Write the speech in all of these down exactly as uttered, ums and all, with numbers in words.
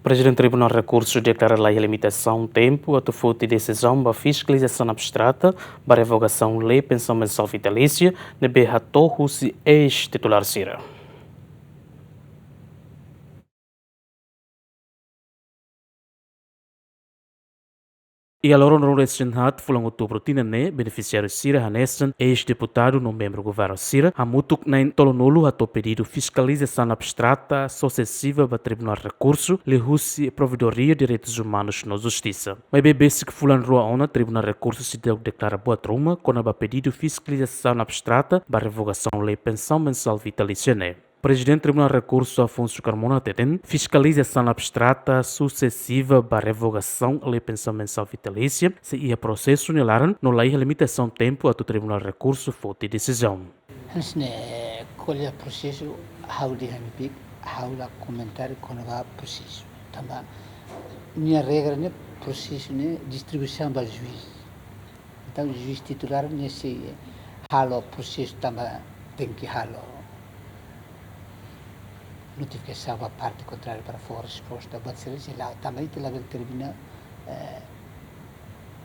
Prezidente Tribunál Rekursu deklara laiha limitasaun tempu atu foti desizaun ba fiskalizasaun abstrata ba revogasaun lei pensaun mensál vitalísia ne'ebé hato'o husi eis-titulár sira. Iha loron ruanulu-resin-haat fulan Outubru tinan ne'e, benefisiáriu sira hanesan eis-deputadu no membru governu sira hamutuk na'in tolunulu hato'o pedidu fiskalizasaun abstrata susesiva ba Tribunál Rekursu liuhusi Provedoria Direitus Umanus no Justisa. Maibé besik fulan rua ona, Tribunál Rekursu seidauk deklara buat ruma kona-ba pedidu fiskalizasaun abstrata ba revogasaun lei pensaun mensál vitalísia ne'e. Prezidente Tribunál Rekursu Afonso Carmona hateten, fiskalizasaun abstrata susesiva ba revogasaun lei pensaun mensál vitalísia sei iha prosesu nia laran no laiha limitasaun tempu atu Tribunál Rekursu foti desizaun. Hanesan ne'e, ko'alia prosesu, ha'u dehan ne'ebé, ha'u la komentáriu kona-ba prosesu. Tanba nia regra ne'e prosesu ne'e distribuisaun ba juís. Entaun, juís titulár ne'e sei halo prosesu tanba tenke halo notifikasaun ba parte kontrária para fó resposta, buat sira-ne'e sei la'o, tanba ita labele determina, eh,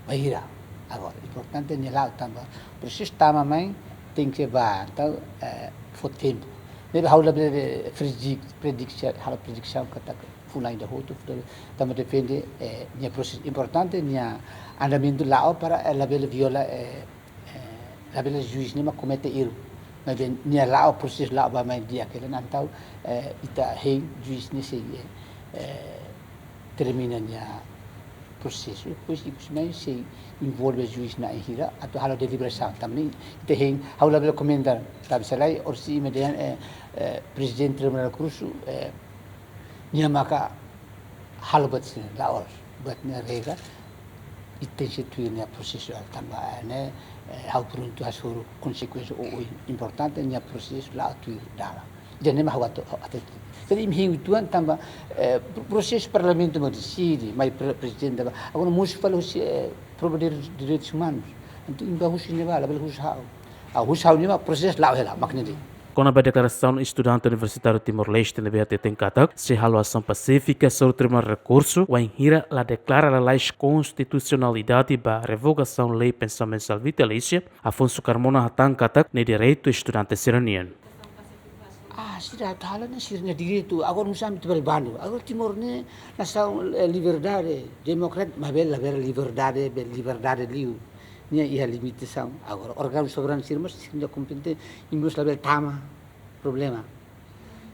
bainhira agora. Importante nia la'o tanba prosesu tama mai tenke ba, entaun, eh, fó tempu. Ne'ebé ha'u labele predict, prediction, halo prediction katak fulan ida hotu, fulan, tanba depende, eh, nia prosesu. Importante nia andamentu la'o para, eh, labele viola, eh, eh, labele juís ne'e mak komete erru. Maibé nia la'o prosesu la'o ba mai di'ak hela, entaun, eh, ita hein juís ne'e sei, eh, eh, termina nia prosesu. Depois, ikus mai sei envolve juís na'in hira atu halo deliberasaun. Tanba ne'e ita hein, ha'u labele komenta, tanba se lae, orsida imi dehan, eh, eh, Prezidente Tribunál Rekursu, eh, nia maka halo buat sira-ne'e, la'ós, buat ne'e regra, ita tenke tuir nia prosesu, tanba ne'e, eh, ha'u prontu hasoru konsekuénsia oioin. Importante nia prosesu la'o tuir dalan. Ida-ne'e mak ha'u atu, atu. Jadi imi hein uitoan tanba, eh, pro-, prosesu Parlamentu mak deside, mai pre-, Prezidente ba. Agora mosu fali husi, eh, Provedória Direitus Umanus. Entaun imi bá husi ne'ebá, labele husi ha'u. Ah, husi ha'u ne'e mak prosesu la'o hela, mak ne'e de'it. Kona-ba deklarasaun estudante universitáriu Timor-Leste ne'ebé hateten katak sei halo asaun pasífika sobre Tribunál Rekursu wainhira la deklara lalais konstitusionalidade ba revogasaun lei pensaun mensál vitalísia, Afonso Carmona hatán katak ne'e direitu estudante sira-nian. Ah, sira atu halo ne'e sira-nia direitu. Agora nu'usá mak ita bali bandu. Agora Timor ne'e nasaun, eh, liberdade, democracia, maibé labele liberdade, be liberdade liu. Nia iha limitasaun. Agora órgaun soberanu sira mós sira-nia kompetente, imi mós labele tama problema.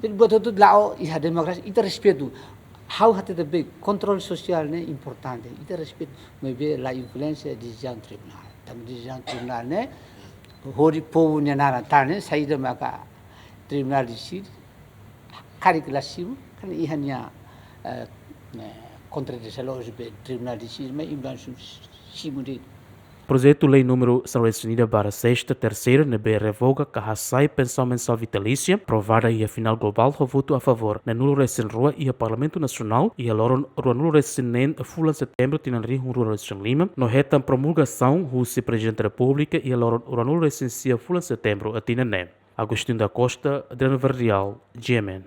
Jadi buat hotu la'o iha demokrasia, ita respeitu. Ha'u hatete be, kontrolu sosiál ne'e importante. Ita respeitu, maibé la influénsia desizaun tribunál. Tanba desizaun tribunál ne'e hodi povu nia naran, tan ne'e saida maka tribunál deside, karik la simu, kan iha nia, eh, eh, kontradisaun, la'ós be tribunál deside, maibé imi langsung simu de'it. Projetu lei númeru sanulu-resin-ida barra sesta terseira ne'ebé revoga ka hasai pensaun mensál vitalísia, aprovada iha final globál ho votu a favór na'in-nulu-resin-rua iha Parlamentu Nasionál iha loron ruanulu-resin-neen fulan Setembru tinan rihun rua ruanulu-resin-lima, no hetan promulgasaun husi Prezidente Repúblika iha loron ruanulu-resin-sia fulan Setembru tinan ne'e. Agostinho da Costa, Adriano Verdial, G M N.